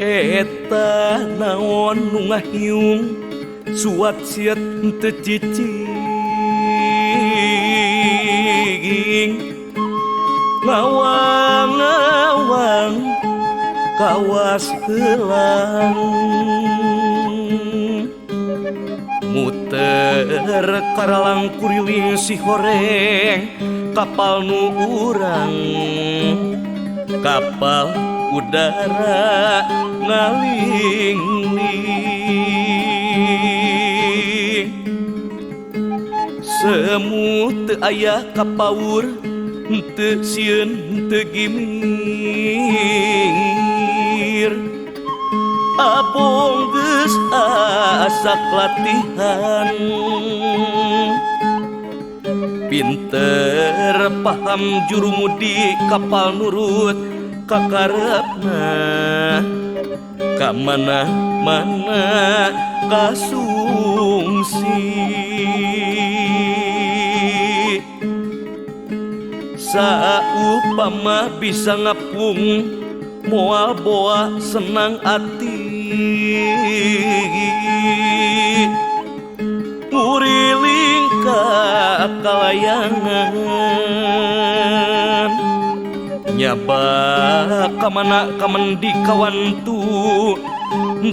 Eta naon nu ngahiung suat siet teu cicing, ngawang-ngawang kawas heulang, muter karalang kuriling si horeng kapal nu urang, kapal udara ngaling-ling. Semu teu aya kapaur, teu sieun teu gimir, abong geus asak latihan, pinter paham jurumudi kapal nurut kakarepna, ka mana-mana kasungsi. Saupama bisa ngapung moal boa senang ati, nguriling ka kalayangan, nyaba ka mana kamendi kawantu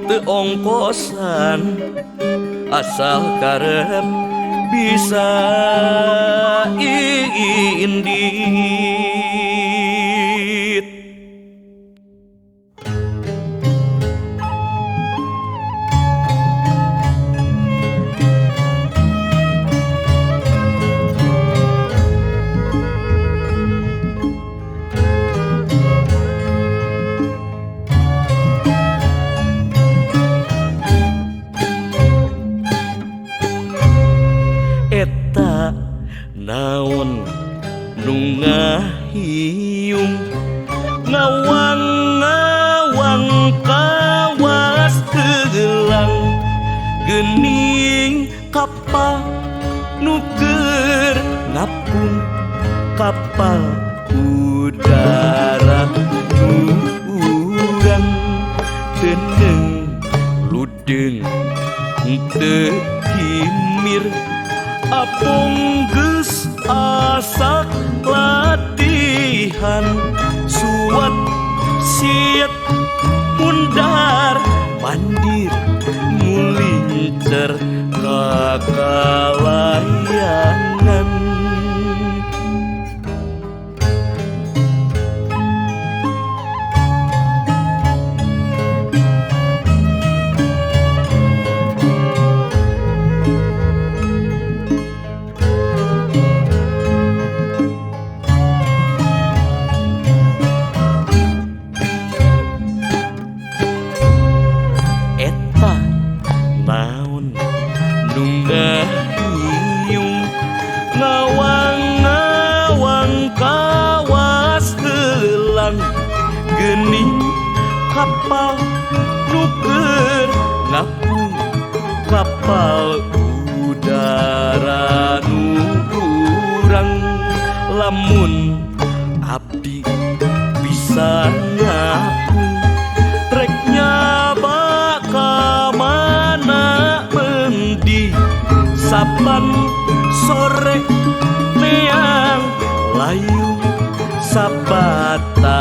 teu ongkosan, asal karep bisa indit. Eta naon nu ngahiung ngawang-ngawang kawas heulang, geuning kapal nu keur ngapung, kapal udara nu urang, deundeung ludeung teu kimir, apung geus asak latihan, suat siet mundar mandir mulincer ka kalayangan. Eta naon nu ngahiung ngawang-ngawang kawas heulang, geuning kapal nu keur ngapung, kapal udara nu urang, lamun abdi bisa ngapung rek nyaba ka mana mendi, saban sore neang layu sabatang.